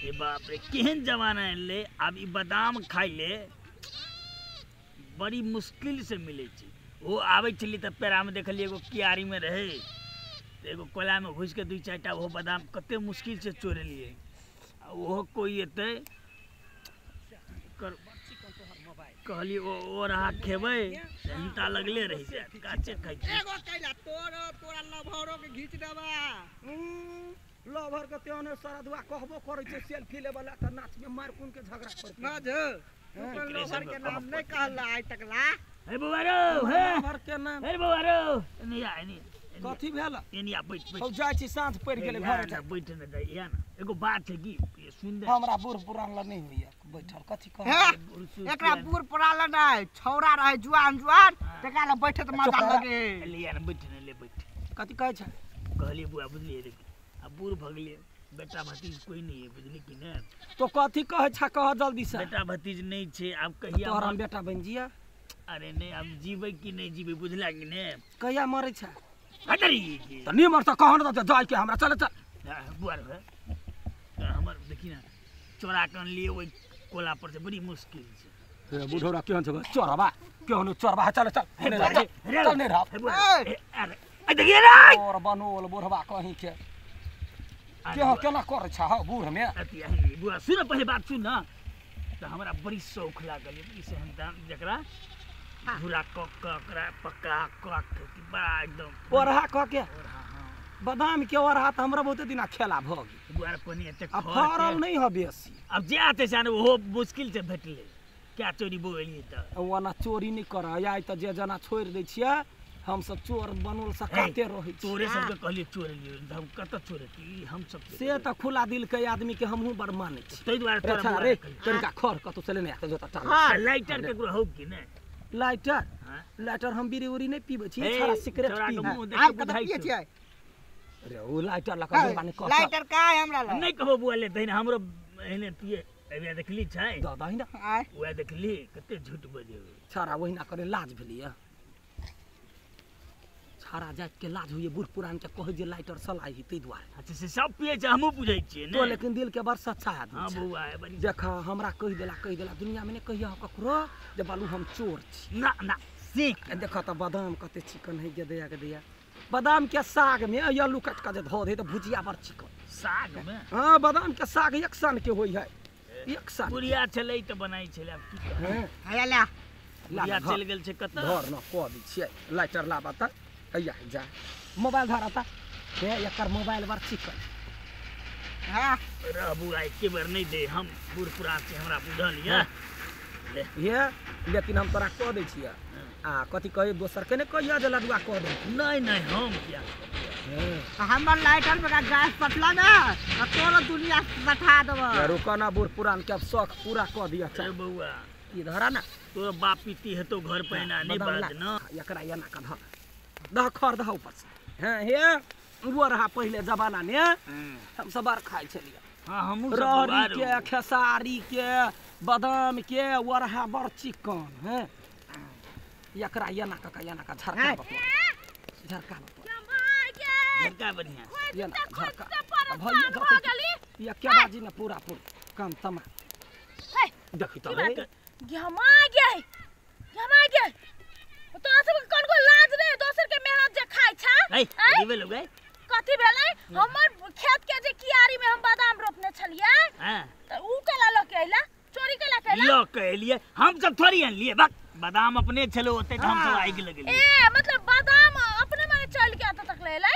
हे बाप रे केहन जमाना एलै। आब ई बादाम खाइ ले बड़ी मुश्किल से मिलै छै। ओ आबै छलियै तऽ पेड़ामे देखलियै एगो क्यारीमे रहै, तऽ एगो कोलामे घुसिके 2-4 टा ओहो बादाम कते मुश्किल से चोरेलियै। आ ओहो कोइ एतै कहलियै ओ रहा खेबै हिंता लगले रहि जायत, काचे खाइ छी। एगो कैला तोरा तोरा लभरो के घीच देबा। लभर के तेहने सरदुआ कहबो करै छै सेल्फी लेबला त नाच में मार कुन के झगड़ा करतै। ना जे तू लभर के नाम नै कहला आइ तक ला। हे बौआ रो, हे लभर के नाम। हे बौआ रो, एने आ एने कथी भेल? एने आ बैठ बैठ। हम जाइ छी साँझ पड़ि गेलै घर जा बैठ न जाइ। या ना एगो बात छै की सुन दे। हमरा बूढ़ पुरान ल नै होइया बैठल कथी कह। एकरा बूढ़ पुरान ल नै छौड़ा रहै जुआन जुआन तकरा ल बैठे त मजा लगे। ले या ना बैठ न ले बैठ। कथी कहै छै? कहलियै बुआ बुझलियै रे अब बूढ़ भ गेलियै, बेटा भतीज कोई नहीं है बुझली कि ने। तो कथी कहै छ कह जल्दी से। बेटा भतीज नहीं छै आब कहिया तोहर हम बेटा बन जिया? अरे नहीं अब जीबै कि नहीं जीबै बुझला कि ने। कहिया मरै छ? हटरी त नहीं मर त कह न त जाय के हमरा चल चल। बुआ रे हमर देखी ना चोरा के अनलियै ओइ कोला पर से बड़ी मुश्किल से। हे बुढ़ौरा केहन छ चोरबा केहन चोरबा चल चल चल नहीं रह। अरे देखिए रे और बनोल बुढ़वा कहीं के केहन केना करै छ हौ बूढ़ में। अति अही बुआ सुन पहिले बात सुन न। त हमरा बड़ी शौक लागल ई से हम जकरा भूरा क क ओकरा पका क के बड़ा एकदम ओरहा क के बादाम के ओरहा त हमरा बहुते दिना खेला भ गेल। बुआ कोनी एते फरल नहीं ह बेसी। अब जे आते छै ओहो मुश्किल से भेटलै क्या चोरी बोलिए त ओना चोरी नहीं कर आइ त जे जना छोड़ दै छियै हम सब चोर बनोल से काते रहै छी। तोरे सबके कहलियै चोर लियो हम कत चोरेती हम सब से त खुला दिल के आदमी के हमहू बड़ मानै छी तै दुआरे तोरा रे तनिका खर कतौ से लेने आते जोता टाल। लाइटर केकरो हौ कि नै? लाइटर लाइटर हम बीड़ी उड़ी नहीं पीबै छी छड़ा सिगरेट पीबै। हम कत पियै छियै? अरे ओ लाइटर ल के बानी कह लाइटर का है हमरा ल नहीं कहबो बुआ ले तहिना हमरो एहने पिए एबे देखली छै द दही ना ओए देखली कते झूठ बजे छड़ा ओहिना करे लाज भेलिए छाड़ा जात के लाज होइए बूढ़ पुरान के कहै जे लाइटर सलाई ही तै दुआरे। अच्छा से सब पिए छै हमहूँ बुझै छियै ने। तो लेकिन दिल के बड़ सच्चा आदमी हां बौआ बड़ी देख हमरा कहि देला दुनिया में ने कहिया ककरो जे बालू हम चोर छी ना ना सीख। देख त बादाम कते चिकन है गदैया गदैया बादाम के साग में आलू काट के जे धो दे त भुजिया बड़ चिकन साग में। हां बादाम के साग एक सन के होई है एक सन पुरिया छलै त बनाई छलै आब की हां हैया ला पुरिया चल गेल छै कत धर न क दै छियै लाइटर लाबा त हैया जा मोबाइल धराता हे एकर मोबाइल बड़ चिकन। हां रे बुआ एके बेर नहीं दे हम बूढ़ पुरान छी हमरा बुझल ये ले ये लेकिन हम तोरा कह दै छियै आ कथी कहे दोसर के ने कहिया जे लडुआ कह दे नहीं नहीं हम किया हमर लाइटर में का गैस पटला ना आ तोरा दुनिया बैठा देब। रुक ना बूढ़ पुरान के अब शौक पूरा कह दिया। चल बौआ इधर आ ना तोरा बाप पीती है तो घर पे ना नहीं बात ना एकरा एना कह दह खर दह ऊपर से। हां हे वो रहा पहले जमाना ने हम सब बार खाइ छलियै। हां हमहू सब रहरी के खेसारी के बादाम के ओरहा बड़ चिकन हैं एकरा एना क एना क झरका बतवा झरका बतवा झरका बढ़िया एना झरका भइए जतै या के बाजी ने पूरा पूर काम तमा देखी त घमा गए घमा गए तोरा सब कोन को लाज रे दोसर के मेहनत जे खाइ छा। ए कथी भेलै गे? कथी भेलै? हमर खेत के जे कियारी में हम बादाम रोपने छलियै हां त ऊ केला ल के अइला चोरी केला केला ल के एलियै हम सब थोड़ी अनलियै बक बादाम अपने छलो ओते त हम सब आगि लगलियै। ए मतलब बादाम अपने माने चल के अत तक ले एलै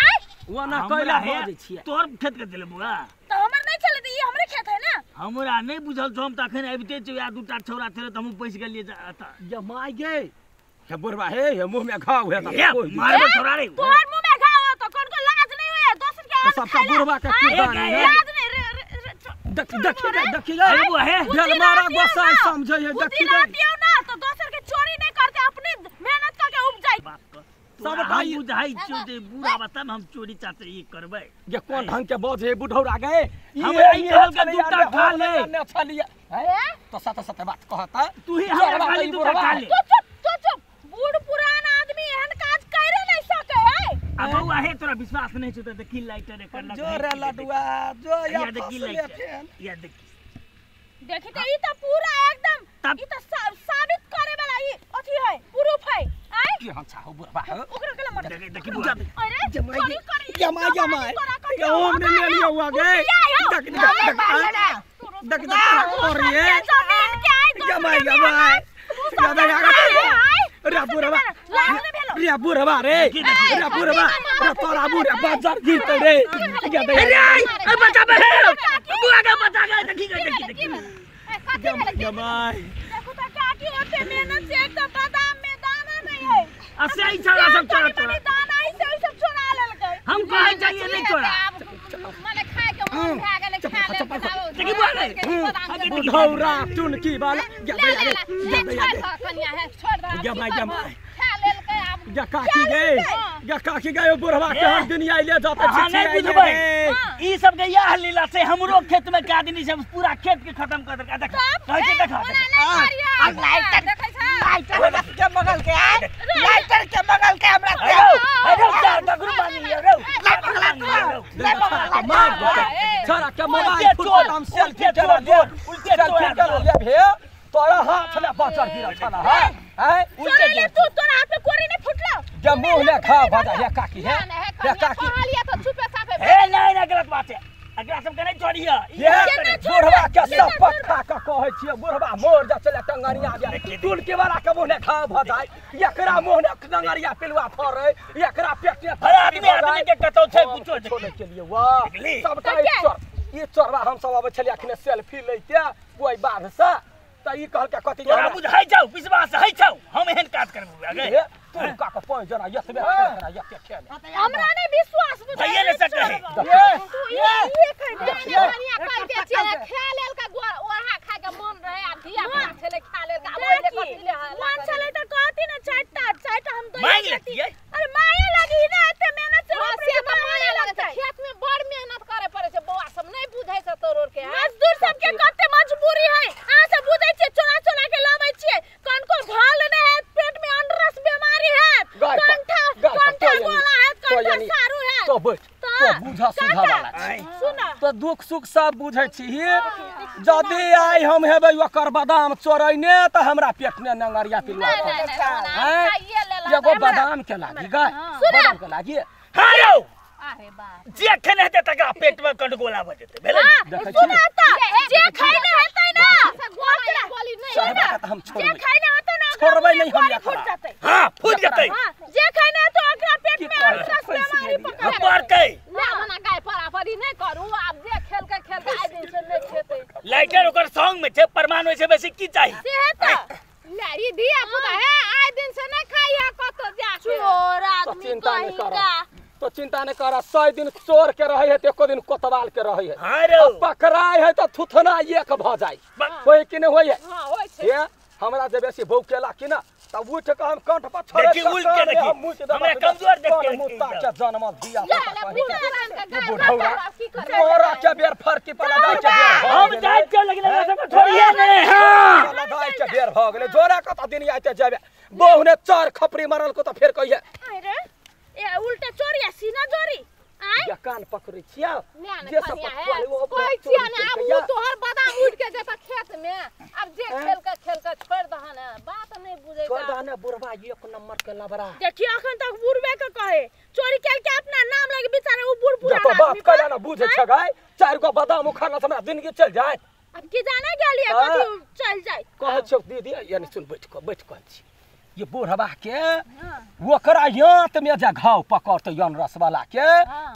आय ओना कैला बजै छियै तोर खेत के देले बुआ त हमर नहीं छले त ई हमरे खेत है ना। हमरा नहीं बुझल छौ हम त अखन आबिते छी आ दूटा छौरा छले त हम पैस गेलियै त ये my गे हे बुढ़वा हे हे मुंह में घाव है त मारबो छोरा रे तोर मुंह में घाव हो त कोन को लाज नहीं होय दोसर के सबका बुढ़वा के किरदानी है लाज नहीं रे देख देख देखी रे बुआ हे बेलमारा गोसाई समझै है देखी रे दियौ ना त दोसर के चोरी नहीं करते अपने मेहनत करके उपजाई सबटा बुझाई छियौ जे बुढ़ा बता हम चोरी चाचे ई करबै जे कोन ढंग के बजे बुढ़ौरा गए हमरा ई कहल के दूटा खा ले ने छलिए तो सत सत बात कहता तू ही हमरा खाली दूटा खा ले। तू चुप तू चुप बूढ़ पुरान आदमी एहन काज करे नहीं सके है। अब बौआ हे तोरा विश्वास नहीं छौ त देखी लाइटर एकर लग जो रे लडुआ जो या देखी लाइटर या देखी देखी त ई त पूरा एकदम ई त साबित करे वाला ई अथी है प्रूफ है। आय की हम छाहो बुढ़वा हो ओकरा केला मर देखी बुआ अरे जमाई जमाई जमाई हम ने ले लिया हुआ गए देख देख देख देख और ये जमाई जमाई रे बुढ़वा रे बुढ़वा रे रे बुढ़वा रे तोरा बुढ़ा बाजार गिरते रे अरे बचा बे बुआ का बचा गए देखी देखी देखी जमाई देखो त काकी ओते मेहनत से एकदम बादाम में दाना नहीं है असे ई छोरा सब चोरा तोरा दाना ई सब चोरा लेलकै हम कहे चाहिए नहीं चोरा माने खाए के मन भए गेलै खा ले देखी बुआ रे बुढ़ौरा चुनकी वाला कन्या है छोड़ दे जमाई जमाई खा लेलकै आब जा काकी गए जा काकी गए बुढ़वा के हर दिन आइले जाते हां नहीं बुझबै ई सब के याह लीला से हमरो खेत में के आदमी सब पूरा खेत के खत्म कर देलकै। देख कहै छै देख लाइटर देखै छ लाइटर के बगल के आय लाइटर के बगल के हमरा के अरे जा डगरू बानी रे ले पगला मार छोरा के मोबाइल फुट हम सेल्फी चला ले उल्टे चला ले भे तोरा हाथ ले बाजार गिरल छला है हैं उल्टे ले तू तोरा हाथ में कोरी नहीं फुटलो जा मुंह ले खा बाजा हे काकी है हे काकी कहलिए त छुपे साफे हे नहीं ना गलत बात है अगला सब के नहीं छोड़िया ये बुढ़वा के सब पक्का के कहै छियै बुढ़वा मोर जा चले टंगरिया जा टुनकी वाला के मुंह ने खा भ जाय एकरा मुंह ने टंगरिया पिलुआ फरै एकरा पेट ने हर आदमी आदमी के कतौ छै कुछो छोड़े के लिए वाह सबटा ई चोर ई चोरवा हम सब अबै छलियै अखने सेल्फी लैते ओइ बाध से त ई कहलकै कथि तोरा बुझाइ छौ विश्वास है छौ हम एहन काज करबू गे तू का के पाँच जना यतबे खेल यते खेल हमरा नहीं विश्वास भइए नहीं सकै तू ये कह दे कनिया कह दे छियै खा लेलका ओढ़ा खा के मन रहे आ धिया पुता छलै खा लेलका आब ओइ ले कथि ले मन छलै त कहती न चारटा चारटा हम दो मांग लेतियै। अरे माया लागी ना एते मेहनत से से त माया लागै छै खेत में बड़ मेहनत करे पड़ै छै बौआ सब नहीं बुझै छै तोर के मजदूर सब के कते मजबूरी है अहाँ सब बुझै छियै चोरा चोरा के लाबै छियै कनको घाल नै है पेट में अंडरस बीमारी है कंठा कंठा गोला है कंठा सारू है तो बैठ तो बुझा सुझा वाला सुन तो दुख सुख सब बुझै छी जदि आइ हम हेबै ओकर बादाम चोरैने त हमरा पेट में नंगरिया पिलुआ एगो बादाम के लागी गाय बादाम के लागी हां यौ अरे बाप जे खेने हेतै तकरा पेट में कंडगोला भ जेतै भेलै देखै सुन त जे खैने हेतै ना गोली गोली नहीं हम जे छोड़बै खैने हेतै ना छोड़बै नहीं हम फूट एकरा जेतै हां फूट जेतै हां जे खैने हेतै ओकरा पेट में अंडरस बीमारी पकड़ पड़तै ना मना गाय परापरी नहीं करू आब जे खेल के आइ दिन से नहीं खेतै लाइटर ओकर संग में छै प्रमाण होय छै बेसी की चाही से हेतै ले ई धिया पुता हे आइ दिन से नहीं खाइया कतो जा चोर तो आदमी चिंता नहीं कहीं कर का तो चिंता नहीं कर 100 दिन चोर के रहे है त एको दिन कोतवाल के रहे है हां रे पकड़ाय है त थुथना एक भ जाय होय कि नहीं होय हां होय छै हे हमरा जे बेसी भौकेला कि ना त उठ के हम कंठ पर छोड़े देखी उल्ट के देखी। हमरा कमजोर देख के मुत्ता के जनमल दिया ले ले बुढ़ा की करे तोरा के बेर फरकी पला दाइ के बेर हम जाय के लेकिन एकरा सबके छोड़िए नहीं हां पला दाइ के बेर भ गेलै जोरा कत दिन आइते जाबे बहु ने चार खपरी मारल को त फेर कहिए अरे ए उल्टा चोरी आ सीना चोरी आय या कान पकड़ै छिया जे सब कोई छिया ने आब उ तोहर बादाम उड़ के जेता खेत में अब जे खेल के छोड़ दहन बात नहीं बुझै छोड़ दहन बुढ़वा एक नंबर के लबरा देखियो अखन तक बुढ़वे के कहे चोरी केल के अपना नाम लगे बेचारा उ बुढ़ पुराना तो बाप कहला ना बुझै छ गाय चार गो बादाम उखाड़ला से हमरा जिंदगी चल जाए अब की जाने गेलिए कथि चल जाए कहै छौ दीदी यानी सुन बैठ कह छी ये बुढ़वा के ओकरा यात में जा घाव पकड़ते यन रस वाला के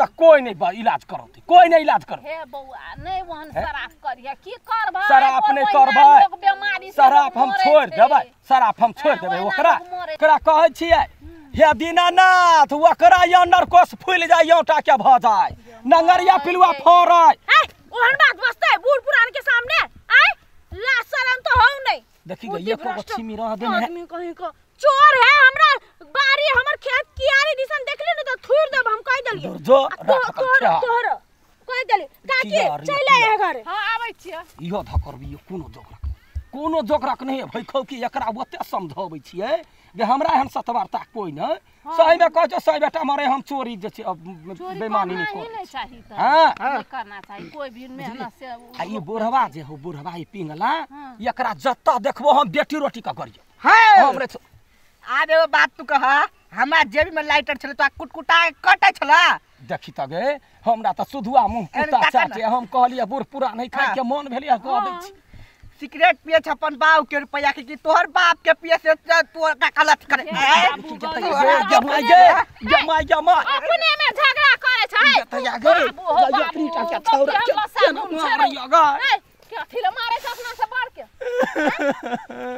त कोई नहीं इलाज करते कोई नहीं इलाज करते हे बौआ नहीं वहन शराब करिया की करबै शराब नहीं करबै शराब हम छोड़ देबै शराब हम छोड़ देबै ओकरा ओकरा कहै छियै हे दीनानाथ ओकरा अंडर कोस फूल जाय योटा के भ जाय नंगरिया पिलुआ फरै ओहन बात बसतै बूढ़ पुरान के सामने आय ला शरम तो हौ नहीं देखी गई एको गो छिमी रह देने है आदमी कहीं को चोर है हमरा बारी हमर खेत कियारी दिसन देखली न त थुर देब हम कह देलिए जो राख तोहर कह देली काकी चल आए घरे हां आबै छियै इहो धकरबी कोनो जोग रख कोनो जोकरक नहीं भई खौ कि एकरा ओते समझाबै छियै जे हमरा एहन सतवार्ता कोई न सही में कहै छौ सही बेटा मरे हम चोरी जे छै बेईमानी नहीं करना नहीं चाही त हां नहीं करना चाही कोई भी मेहनत से। आ ई बुढ़वा जे हो बुढ़वा ई पिंगला एकरा जत्ता देखबो हम बेटी रोटी का करियो। हां हमरे आब एगो बात तू कह, हमरा जेबी में लाइटर छले तो कुटकुटा कटे छला। देखी त गे हमरा त सुधुआ मुंह कुत्ता चाटे, हम कहलिए बूढ़ पूरा नहीं खाए के मन भेलिए कह दै छी। सिगरेट पिए छ अपन बाप के रुपया के कि तोहर बाप के पिए से तोर का गलत करे। अपने में झगड़ा करे छै बाबू हो बाबू कथी ले मारे छै अपना से बढ़ के,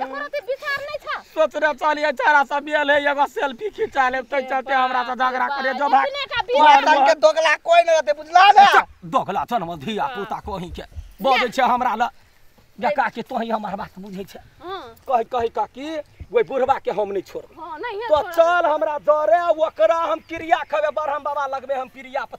एकरो ते विचार नहीं छ। सोच रे चलिए चारा सब बियल है एगो सेल्फी खिंचा लेब तै चलते हमरा से झगड़ा करे जो भाग तोरा संग के दोगला कोई न रहते बुझला ना। दोगला छन हम धिया पुता कोही के बजै छै हमरा ल जे काकी तोही हमर बात बुझै छै। कहि कहि काकी ओइ बुढ़वा के हम नहीं छोड़बै। हां नहीं तो चल हमरा डरे ओकरा हम क्रिया खबे बरहम बाबा लगबे हम प्रिया पर